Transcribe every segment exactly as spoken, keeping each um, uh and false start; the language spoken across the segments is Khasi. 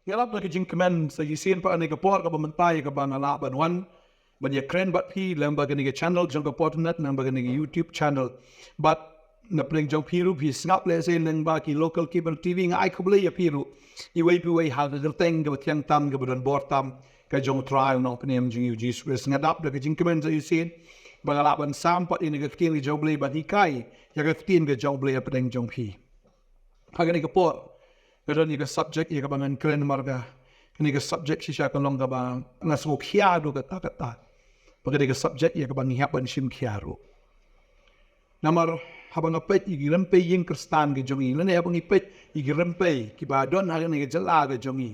Nga lap da ka jingkmen sa shisien pat ha kane ka por kaba mynta ïa kaba nga lah ban wan ban ïakren bad phi lyngba kane ka channel jong ka Fortinet, lyngba kane ka YouTube channel. Bad na pdeng jong phi ruh phi sngap lehse lyngba ki local cable T V, nga ai khublei ïa phi ruh iwei pa iwei ha ka kyrteng kaba thiang tam kaba donbor tam ka jong U Trai U Nongpynim jong ngi U Jisu Khrist. Nga lap da ka jingkmen sa shisien ba nga lah ban sam pat ïa kane ka ktien ka jong U Blei, ban hikai ïa ka ktien ka jong U Blei ha pdeng jong phi. Ha kane ka por nga don ïa ka subject ïa kaba ngan kren namar ka kane ka subject shisha ka long kaba nga sngewkhia haduh katta katta. Bad kane ka subject ïa kaba ngi hap ban shim khia ruh. Namar haba nga peit ïa ki rympei ïing Khristan ka jong ngi, lane haba ngi peit ïa ki rympei kiba don ha kane ka jylla ka jong ngi,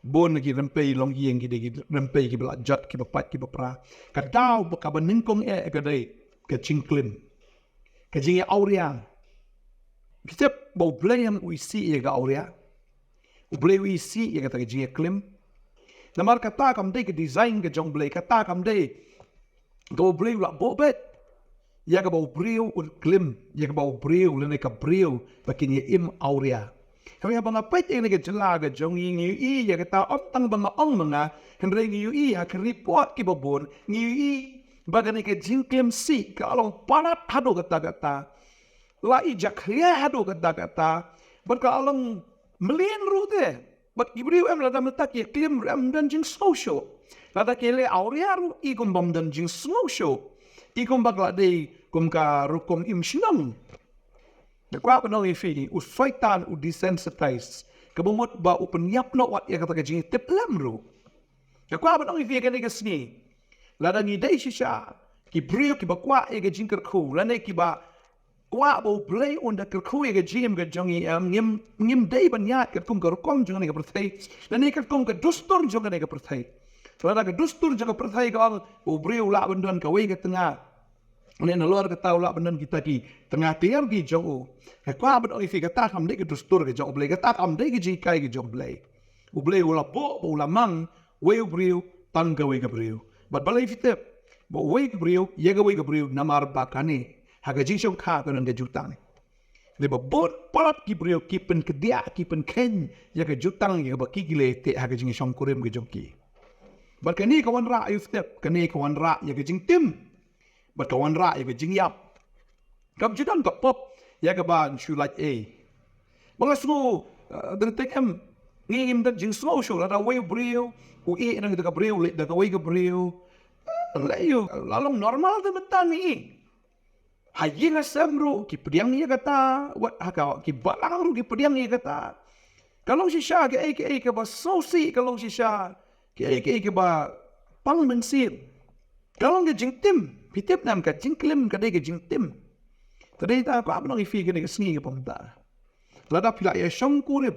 bun na ki rympei longïing ki dei ki rympei kiba la jot, kiba pait, kiba pra. Ka daw ba kaba nyngkong eh ka dei ka jingklim, ka jingïa awria. Phi tip ba U Blei em u isih ïa ka awria. U Blei u isih ïa kata ka jingïaklim. Namar kata kam dei ka design ka jong U Blei, kata kam dei kaba U Blei u la buh beit ïa kaba u briew un klim, ïa kaba u briew lane ka briew ba kin ïa im awria. Hynrei haba nga peit ïa kane ka jylla ka jong ngi, ngi ïohi ïa kata, ym tang ba nga ong ma nga, hynrei ngi ïohi ha ki report kiba bun, ngi ïohi ba kane ka jingklim sih ka la long palat haduh katta katta. La i jakhlia haduh katta katta. Bad ka la long mlien ruh te. Bad ki briew em lada mynta ki klim ruh em don jingsngewshoh. Lada ki leh awria ruh i kum bym don jingsngewshoh. I kum ba ka la dei kum ka rukom im shnong. Nga kwah ban ong ïa phi, u Soitan u desensitize, kaba mut ba u pynïap noh wat ïa kata ka jingtip lem ruh. Nga kwah ban ong ïa phi kane ka sngi, lada ngi dei shisha ki briew kiba kwah ïa ka jingkyrkhu lane kiba kwah ba U Blei un da kyrkhu ïa ka jingim ka jong ngi, em, ngim, ngim dei ban ïaid katkum ka rukom jong kane ka pyrthei lane katkum ka dustur jong kane ka pyrthei. Lada ka dustur jong ka pyrthei ka ong u briew u lah ban don kawei ka tnga, ne nalor kata u lah ban don kita ki tnga kliar ki jong u. Nga kwah ban ong ïa phi, kata kam dei ka dustur ka jong U Blei, kata kam dei ka jinghikai ka jong U Blei. U Blei u la buh, u la mang wei u briew tang kawei ka briew. Bad balei phi tip ba wei ka briew ïa kawei ka briew? Namar ba kane ha ka jingshongkha ka don ka jutang. Dei ba bun palat ki briew ki pynkdiah, ki pynkheiñ ïa ka jutang ïa kaba ki ki leh te ha ka jingshongkurim ka jong ki. Bad kane ka wanrah, ïa phi tip, kane ka wanrah ïa ka jingtim. Bad ka wanrah ïa ka jingïap. Kam ju don ka pop ïa kaba shu lait ei. Ba nga sngew, eh, da teng em, ngi ngim don jingsngewshoh lada wei u briew u ïeh na kata ka briew, leit da kawei ka briew. Eh, lei ïa u, la long normal te mynta ngi. Ha ïing ha sem ruh ki pdiang ïa kata, wat ha ka, ki balang ruh ki pdiang ïa kata. Ka long shisha kaei kaei kaba sngewsih, ka long shisha kaei kaei kaba pang mynsiem. Ka long ka jingtim, phi tip ne em, ka jingklim ka dei ka jingtim. Te dei ta kwah ban ong ïa phi kane ka sngi kaba mynta, lada phi la ïa shongkurim,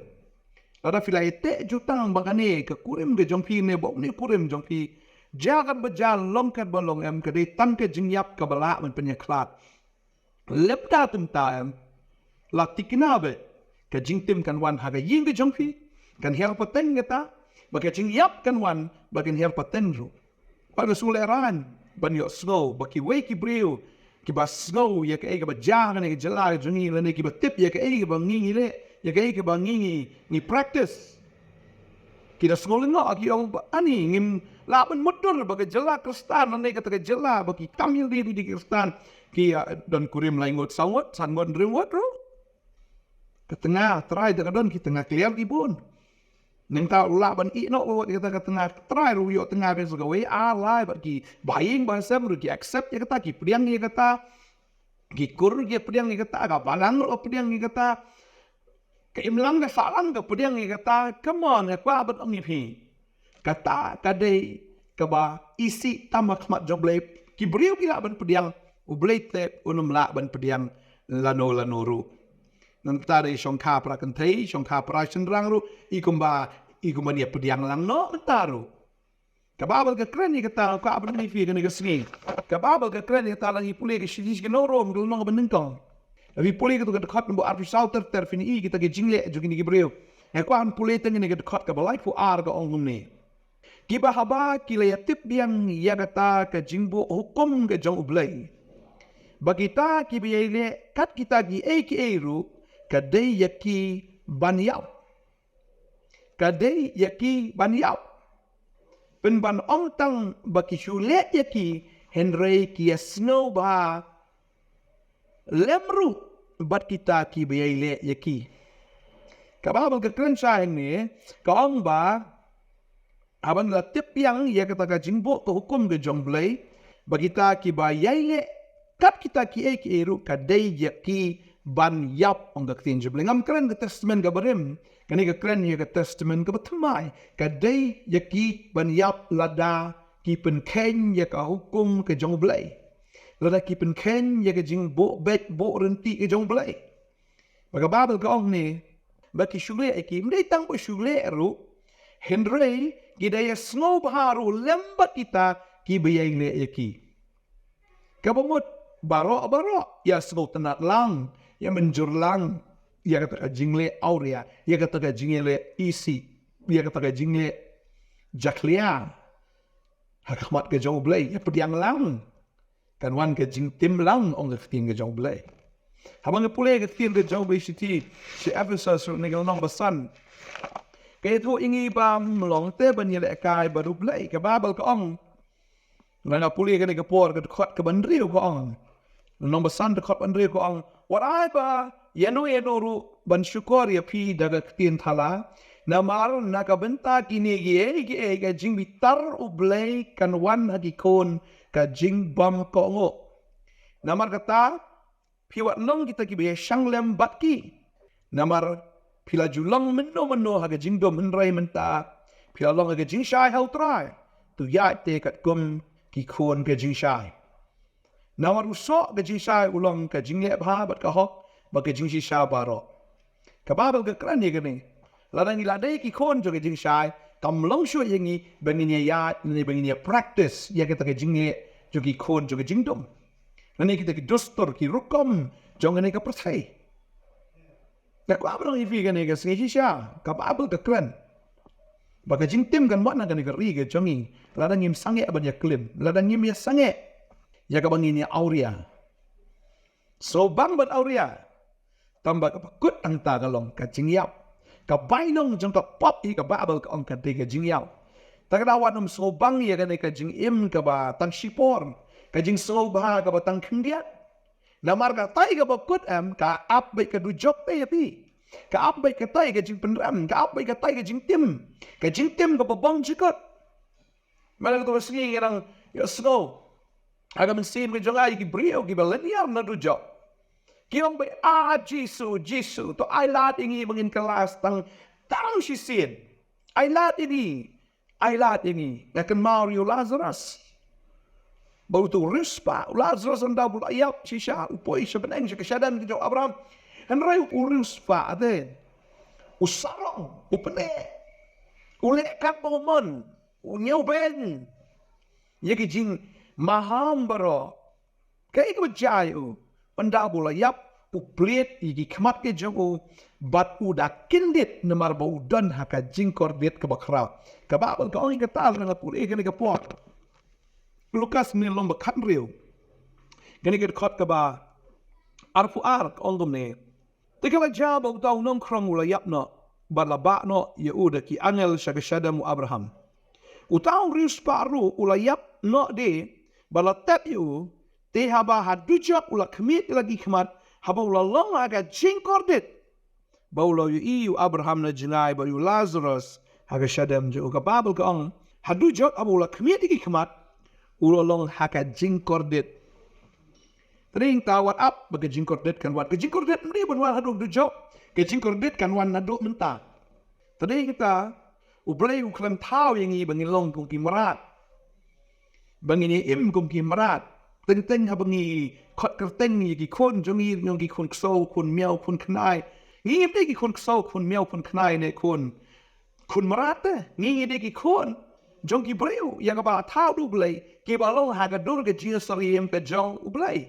lada phi la ïa teh jutang ba kane ka kurim ka jong phi ne ba une u kurim jong phi, jia katba jia, long katba long em, ka dei tang ka jingïap kaba lah ban pynïakhlad. Lymda te mynta em, la tikna beit, ka jingtim kan wan ha ka ïing ka jong phi, kan hiar pateng kata, bad ka jingïap kan wan bad kan hiar pateng ruh. Bad nga sngewlehraiñ ban ïohsngew ba kiwei ki briew kiba sngew ïa kaei kaba jia ha kane ka jylla ka jong ngi lane kiba tip ïa kaei kaba ngi ngi leh, ïa kaei kaba ngi ngi, ngi practice, ki da sngew lyngngoh, ki ong ba ani ngim lah ban mutdur ba ka jylla Khristan lane kata ka jylla ba ki kam ïalade ki Khristan ki, ah, don kurim lai ngut, saw ngut, san ngut, hynriew ngut ruh. Ka tnga Trai te ka don ki tnga kliar ki bun. Nangta u lah ban ïeh noh wat ïa kata ka tnga Trai ruh, ïoh tnga beit sa kawei ar lai, bad ki bahaïing bahasem ruh ki accept ïa kata, ki pdiang ïa kata. Ki kur ki pdiang ïa kata, ka balang ruh pdiang ïa kata. Ka imlang ka sahlang ka pdiang ïa kata. Come on, nga kwah ban ong ïa phi, kata ka dei kaba isih tam ha khmat jong U Blei. Ki briew ki lah ban pdiang, U Blei te un ym lah ban pdiang lano lano ruh. Nangta dei shongkha para kynthei, shongkha para shynrang ruh, i kumba, i kumba ngi ïa pdiang lang noh mynta ruh. Ka Baibl ka kren ïa kata, ka, ban ong ïa phi kane ka sngi. Ka Baibl ka kren ïa kata, lada ngi pule ka shithi sha ki Nongrom, ka lynnong ba nyngkong. Lada phi pule kato ka dkhot number arphew saw ter ter, phin i kita ki jingleh jong kine ki briew. Nga kwah ban pule tang kane ka dkhot kaba laiphew ar, ka ong kumne: Kiba haba ki la ïa tip biang ïa kata ka jingbuh hukum ka jong U Blei, ba kita kiba ïai leh kat kita kiei kiei ruh ka dei ïa ki ban ïap. ka dei ïa ki ban ïap. Pynban ong tang ba ki shu leh ïa ki, hynrei ki ïa sngewbha lem ruh bad kita ki ba ïai leh ïa ki. Ka Baibl ka kren shai hangne, ka ong ba haba ngi la tip biang ïa kata ka jingbuh ka hukum ka jong U Blei, ba kita ki ba ïai leh kat kita kiei kiei ruh ka dei ïa ki ban ïap, ong ka ktien jong U Blei. Ngam kren ka Testament ka barim, kane ka kren ïa ka Testament ka bathymmai, ka dei ïa ki ban ïap lada ki pynkheiñ ïa ka hukum ka jong U Blei, lada ki pynkheiñ ïa ka jingbuh beit buh rynti ka jong U Blei. Ba ka Baibl ka ong ne, ba ki shu leh ïa ki, ym dei tang ba shu leh ruh, hynrei ki dei ïa sngewbha ruh lem bad kita ki ba ïai leh ïa ki. Kaba mut baroh baroh ïa sngewtynnad lang, ïa mynjur lang ïa kata ka jingleh awria, ïa kata ka jingleh isih, ïa kata ka jingleh jakhlia ha khmat ka jong U Blei, ïa pdiang lang. Kan wan ka jingtim lang, ong ka ktien ka jong U Blei. Haba ngi pule ka ktien ka jong U Blei shithi sha Ephesos, ruh na ka lynnong ba san, ka ïathuh ïa ngi ba ym long te ban ïalehkai bad U Blei. Ka Baibl ka ong, nga pule kane ka por, ka dkhot kaba hynriew ka ong, lynnong ba san dkhot ba hynriew ka ong, wat ai ba ïano ïano ruh ban shukor ïa phi da ka ktien thala, namar na ka bynta kine kiei kiei ka jingbitar U Blei kan wan ha ki khun ka jingbymkohnguh. Namar kata, phi wat long kita ki ba ïashang lem bad ki. Namar phi la ju long mynno mynno ha ka jingdum, hynrei mynta phi la long ha ka jingshai ha U Trai. To ïaid te katkum ki khun ka jingshai. Namar u soh ka jingshai u long ka jingleh bha bad ka hok bad ka jingshisha baroh. Ka Baibl ka kren ïa kane. Lada ngi la dei ki khun jong ka jingshai, kam long shuh ïa ngi ba ngin ïa ïaid ne ba ngin ïa practice ïa kita ki jingleh jong ki khun jong ka jingdum, lane kita ki dustur, ki rukom jong kane ka pyrthei. Nga kwah ban ong ïa phi kane ka sngi shisha, ka Baibl ka kren ba ka jingtim kan wan na kane ka ri ka jong ngi lada ngim sangeh ban ïaklim, lada ngim ïasangeh ïa kaba ngin ïa awria. Sngewbang ban awria. Tangba kaba kut hangta ka long ka jingïap. Ka bainong jong ka pop, hi ka Baibl ka ong ka dei ka jingïap. Te ka daw wat nym sngewbang ïa kane ka jingim kaba tang shipor, ka jingsngewbha kaba tang khyndiat. Namar katai kaba kut em ka ap beit ka dujok te ïa phi. Ka ap beit katai ka jingpynrem, ka ap beit katai ka jingtim, ka jingtim kaba bymjukut. Mynta kato ka sngi ngi dang ïohsngew ha ka mynsiem ka jong nga ïa ki briew kiba lyniar na dujok ki ong beit, "Ah, Jisu, Jisu, to ai lad ïa ngi ba ngin kylla tang, tang shisien. Ai lad ïa ngi, ai lad ïa ngi." Nga kynmaw ïa u Lazarus. Ba uto u riewspah, u Lazarus, ynda u la ïap shisha, u poi sha bneng, sha ka shadem ka jong u Abraham. Hynrei u riewspah te, u sarong, u pyneh, u leh katba u mon, u ñiewbeiñ ïa ki jingmaham baroh. Kaei kaba jia ïa u? Ynda u la ïap, u plied ïa ki khmat ki jong u bad u da kyndit namar ba u don ha ka jingkordit kaba khraw. Ka Baibl ka ong ïa kata, lada nga pule ïa kane ka por. Lukas, lynnong ba khathynriew, kane ka dkhot kaba arphew ar, ka ong kumne: Te ka la jia ba uta u nongkhrong u la ïap noh, bad la bah noh ïa u da ki angel sha ka shadem u Abraham. Uta u riewspah ruh u la ïap noh de, bad la tep ïa u, te haba ha dujok u la khmied ïa la ki khmat, haba u la long ha ka jingkordit ba u la ïohi ïa u Abraham na jngai bad ïa u Lazarus ha ka shadem jong u. Ka Baibl ka ong, ha dujok haba u la khmied ïa ki khmat, u la long ha ka jingkordit. Te dei nangta wat ap ba ka jingkordit kan wan. Ka jingkordit ym dei ban wan haduh dujok. Ka jingkordit kan wan naduh mynta. Te dei nangta U Blei u khlem thaw ïa ngi ba ngin long kum ki mrad, ba ngin ïa im kum ki mrad. Teng teng haba ngi khot kyrteng ïa ki khun jong ngi, ngi ong ki khun ksew, khun miaw, khun khnai. Ngi ngim dei ki khun ksew, khun miaw, khun khnai ne khun khun mrad te. Ngi ngi dei ki khun jong ki briew ïa kaba thaw da U Blei, kiba long ha ka dur ka jingsyriem ka jong U Blei.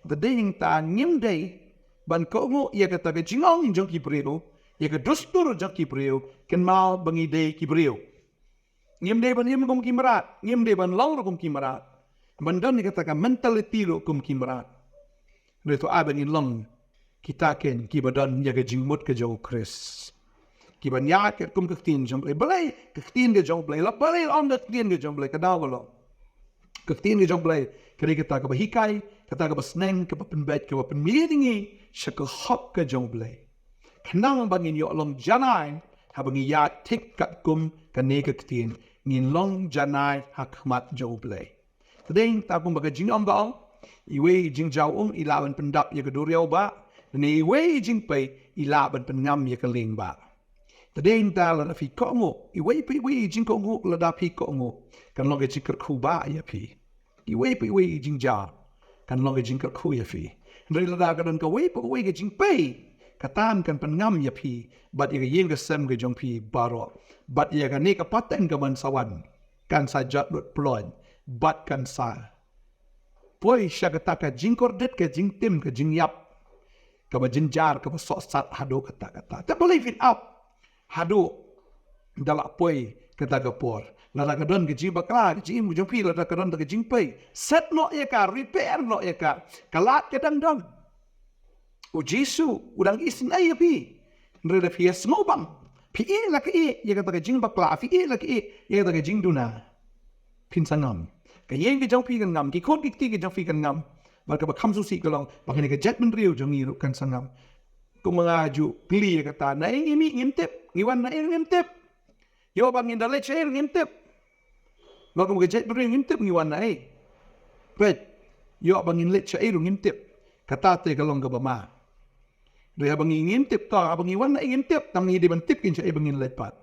Te dei nangta ngim dei ban kohnguh ïa kata ka jingong jong ki briew, ïa ka dustur jong ki briew, kynmaw ba ngi dei ki briew. Ngim dei ban im kum ki mrad, ngim dei ban long ruh kum ki mrad, ban don ïa kata ka mentality ruh kum ki mrad. Hynrei to ai ba ngin long kita ken kiba don ïa ka jingmut ka jong U Khrist. Ki ban ïaid katkum ka ktien jong U Blei. Balei ka ktien ka jong U Blei? La balei la ong ka ktien ka jong U Blei? Ka daw ka long, ka ktien ka jong U Blei ka dei kata kaba hikai, kata kaba sneng, kaba pynbeit, kaba pynmih ïa ngi sha ka hok ka jong U Blei. Khnang ba ngin ïoh long janai haba ngi ïaid thik katkum kane ka ktien, ngin long janai ha khmat jong U Blei. Te dei ta kumba ka jingong ba ong, iwei i jingjaw um i lah ban pyndap ïa ka duriaw bah, ne iwei i jingpei i lah ban pynngam ïa ka lieng bah. Te dei ta lada phi kohnguh, iwei pa iwei i jingkohnguh lada phi kohnguh, kan long ka jingkyrkhu bah ïa phi. Iwei pa iwei i jingjaw kan long ka jingkyrkhu ïa phi. Hynrei lada ka don kawei pa kawei ka jingpei, kata kan pynngam ïa phi bad ïa ka ïing ka sem ka jong phi baroh, bad ïa kane ka pateng ka ban sa wan kan sa jot lut ploiñ bad kan sa poi sha kata ka jingkordit, ka jingtim, ka jingïap, kaba jynjar, kaba sohsat haduh katta katta. Te balei phin ap haduh da la poi kata ka por? Lada ka don ka jingbakla ka jingim ka jong phi, lada ka don ka jingpei, set noh ïa ka, repair noh ïa ka. Ka lad ka dang don. U Jisu u dang isynei ïa phi. Hynrei lada phi ïa sngewbang, phi ïeh la ka ïeh ïa kata ka jingbakla, phi ïeh la ka ïeh ïa kata ka jingduna, phin sa ngam. Ka ïing ka jong phi kan ngam, ki khun ki kti ka jong phi kan ngam. Bad kaba kham sngewsih ka long ba kane ka jaitbynriew jong ngi ruh kan sa ngam. Kumba nga ju kylli ïa kata, naei ngi mih ngim tip, ngi wan naei ruh ngim tip. Ïoh ba ngin da leit shaei ruh ngim tip. Bad kumba ka jaitbynriew ngim tip ngi wan naei. Peit, ïoh ba ngin leit shaei ruh ngim tip. Kata te ka long kaba ma. Dei haba ngi ngim tip, to haba ngi wan naei ngim tip, tang ngi dei ban tip kin shaei ba ngin leit pat.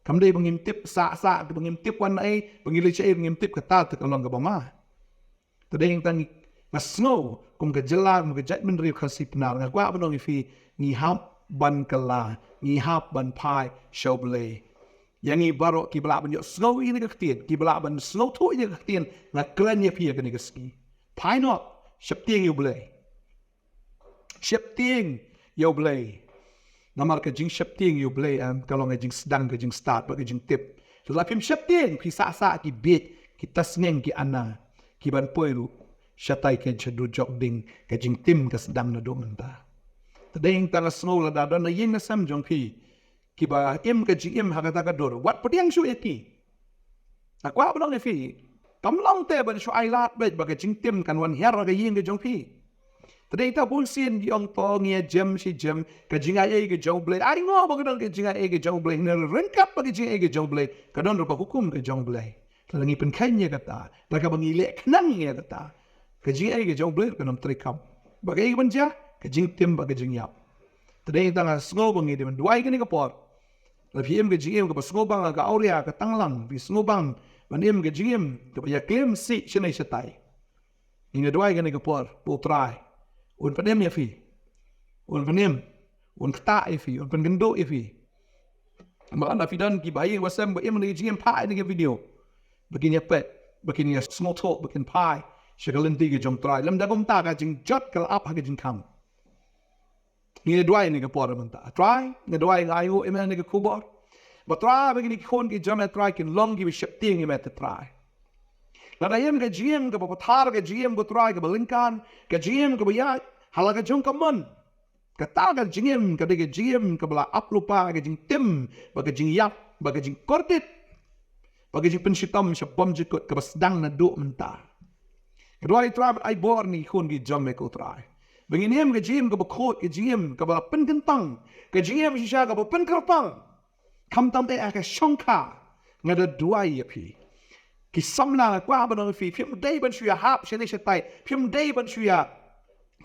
Kam dei ba ngim tip sah sah, ba ngim tip wan naei, ba ngin leit shaei ruh ngim tip, kata te ka long kaba ma. Te dei tang nga sngew kum ka jylla, kum ka jaitbynriew Khasi Pnar, nga kwah ban ong ïa phi, ngi hap ban kylla, ngi hap ban phai sha U Blei. Ïa ngi baroh kiba lah ban ïohsngew ïa kane ka ktien, kiba lah ban sngewthuh ïa kane ka ktien, nga kren ïa phi ïa kane ka sngi. Phai noh, sheptieng ïa U Blei. Sheptieng ïa U Blei. Namar ka jingsheptieng ïa U Blei, em, ka long ka jingsdang, ka jingstad bad ka jingtip. Lada phim sheptieng, phi sah sah ki bieit, ki tasneng, ki ana, ki ban poi ruh shatai ka jingdujok ding, ka jingtim ka sdang naduh mynta. Te dei tang nga sngew lada don na ïing na sem jong phi kiba im ka jingim ha kata ka dur, wat pdiang shuh ïa ki. Nga kwah ban ong ïa phi, kam long te ban shu ai lad beit ba ka jingtim kan wan hiar ha ka ïing ka jong phi. Te dei ta bun sien ki ong to ngi ïa jem shi jem, ka jingai ei ka jong U Blei. Ai ngo ba ka don ka jingai ei ka jong U Blei, hynrei ryngkat bad ka jingai ei ka jong U Blei ka don ruh ka hukum ka jong U Blei. Lada ngi pynkheiñ ïa kata, lada kaba ngi leh khnang ïa kata, ka jingai ka jong U Blei kan ym treikam. Ba kaei kaban jia? Ka jingtim bad ka jingïap. Te dei tang nga sngew ba ngi dei ban duwai kane ka por. Lada phi im ka jingim kaba sngewbang, ka awria, ka tanglang, phi sngewbang ban im ka jingim kaba ïa klim sih shane shatai, ngin ïa duwai kane ka por ba U Trai un pynim ïa phi, un pynim, un ktah ïa phi, un pynkynduh ïa phi. Ba lada phi don kiba ha ïing ba sem ba im kane ka jingim, phai kane ka video ba kin ïa peit, ba kin ïa sngewthuh, ba kin phai sha ka lynti ka jong U Trai. Lymda kumta ka jingjot ka la ap ha ka jingkhang. Ngi duwai kane ka por mynta. Trai, nga duwai, nga ainguh ïa me ha kane ka khubor ba Trai, ba kine ki khun ki jong me Trai kin long kiba sheptieng ïa me te Trai. Lada im ka jingim kaba pathar, ka jingim ko Trai kaba lyngkhan, ka jingim kaba ïaid ha la ka jong ka mon, kata ka jingim ka dei ka jingim kaba la ap lypa ka jingtim bad ka jingïap bad ka jingkordit bad ka jingpynshitom sha bymjukut kaba sdang naduh mynta. Nga duwai Trai ban ai bor ïa ki khun ki jong me ko Trai ba ngin im ka jingim kaba khuid, ka jingim kaba pynkyntang, ka jingim shisha kaba pynkyrpang. Khamtam eh ha ka shongkha, nga da duwai ïa phi. Ki samla, nga kwah ban ong ïa phi, phim dei ban shu ïa hap shane shatai, phim dei ban shu ïa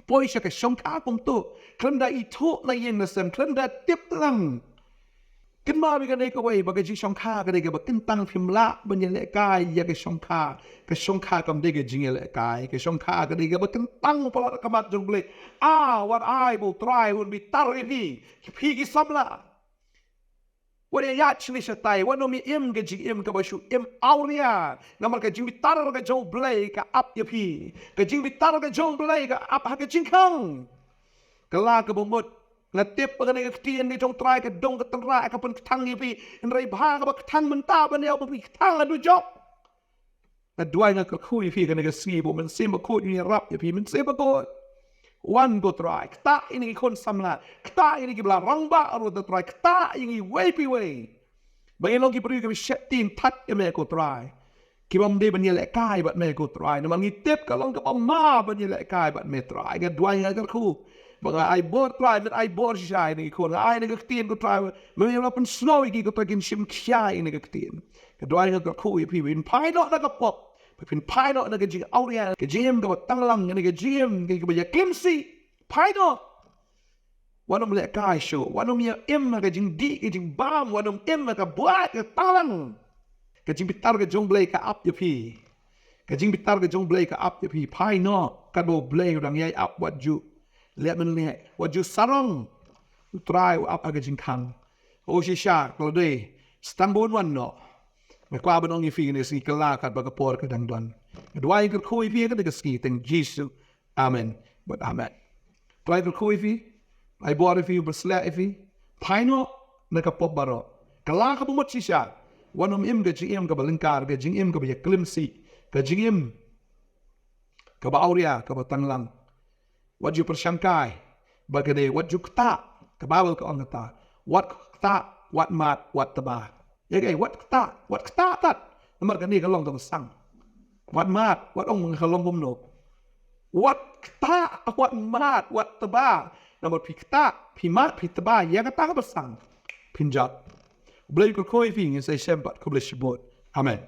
poi sha ka shongkha kumto. Khlem da ithuh na ïing na sem, khlem da tip lang. Kynmaw ïa kane kawei ba ka jingshongkha ka dei kaba kyntang, phim lah ban ïalehkai ïa ka shongkha. Ka shongkha kam dei ka jingïalehkai, ka shongkha ka dei kaba kyntang palat ha khmat jong U Blei. Ah, wat ai ba U Trai un bitar ïa phi, phi ki samla. Wat ïa ïaid shane shatai, wat nym im ka jingim kaba shu im awria. Namar ka jingbitar ka jong U Blei ka ap ïa phi. Ka jingbitar ka jong U Blei ka ap ha ka jingkhang. Ka la kaba mut, nga tip ba kane ka ktien ka jong U Trai ka dang ka tynrai ka pynkthang ïa phi. Hynrei bha kaba kthang mynta ban ïa ba phi kthang ha dujok. Nga duwai, nga kyrkhu ïa phi kane ka sngi ba U Mynsiem Bakhuid un ïarap ïa phi, Mynsiem Bakhuid. Wan ko Trai, ktah ïa ngi ki khun samla, ktah ïa ngi kiba la rangbah ruh ko Trai, ktah ïa ngi iwei pa iwei. Ba ngin long ki briew kiba sheptieng thait ïa me ko Trai. Ki bym dei ban ïalehkai bad me ko Trai. Namar ngi tip ka long kaba ma ban ïalehkai bad me Trai. Nga duwai nga kyrkhu ba nga ai bor Trai, men ai bor shisha ïa ngi ki khun. Nga ai na ka ktien ko Trai, men ïa la pynsngew ïa ki ko Trai, kin shim khia ïa ka ktien. Nga duwai nga kyrkhu ïa phi, phin phai noh na ka pop, phin phai noh na ka jingawria, ka jingim kaba tanglang, na ka jingim kaba ïaklim sih. Phai noh. Wat nym lehkai shuh, wat nym ïa im ha ka jingdih ka jingbam, wat nym im ha ka buaid ka tanglang. Ka jingbitar ka jong U Blei ka ap ïa phi. Ka jingbitar ka jong U Blei ka ap ïa phi. Phai noh, katba U Blei u dang ïai ap, wat ju leh mynleh, wat ju sarong. U Trai u ap ha ka jingkhang. O shisha, ka la dei, sa tang ba un wan noh. Nga kwah ban ong ïa phi kane ka sngi, kylla katba ka por ka dang don. Nga duwai kyrkhu ïa phi ha kane ka sngi, ha ka kyrteng Jisu. Amen bad amen. Trai kyrkhu ïa phi, ai bor ïa phi, u pynshlur ïa phi. Phai noh na ka pop baroh. Kylla ka bamut shisha. Wat nym im ka jingim kaba lyngkar, ka jingim kaba ïaklim sih, ka jingim kaba awria, kaba tanglang. Wat ju pyrshang kai bad kane, wat ju ktah. Ka Baibl ka ong kata, wat ktah, wat mad, wat tba. Ïa kaei, wat ktah, wat ktah tat. Namar kane ka long kaba sang. Wat mad, wat ong ka long kumno. Wat ktah, wat mad, wat tba. Namar phi ktah, phi mad, phi tba ïa kata kaba sang, phin jot. U Blei u kyrkhu ïa phi, ngin sa ïashem pat. Khublei shibun. Amen.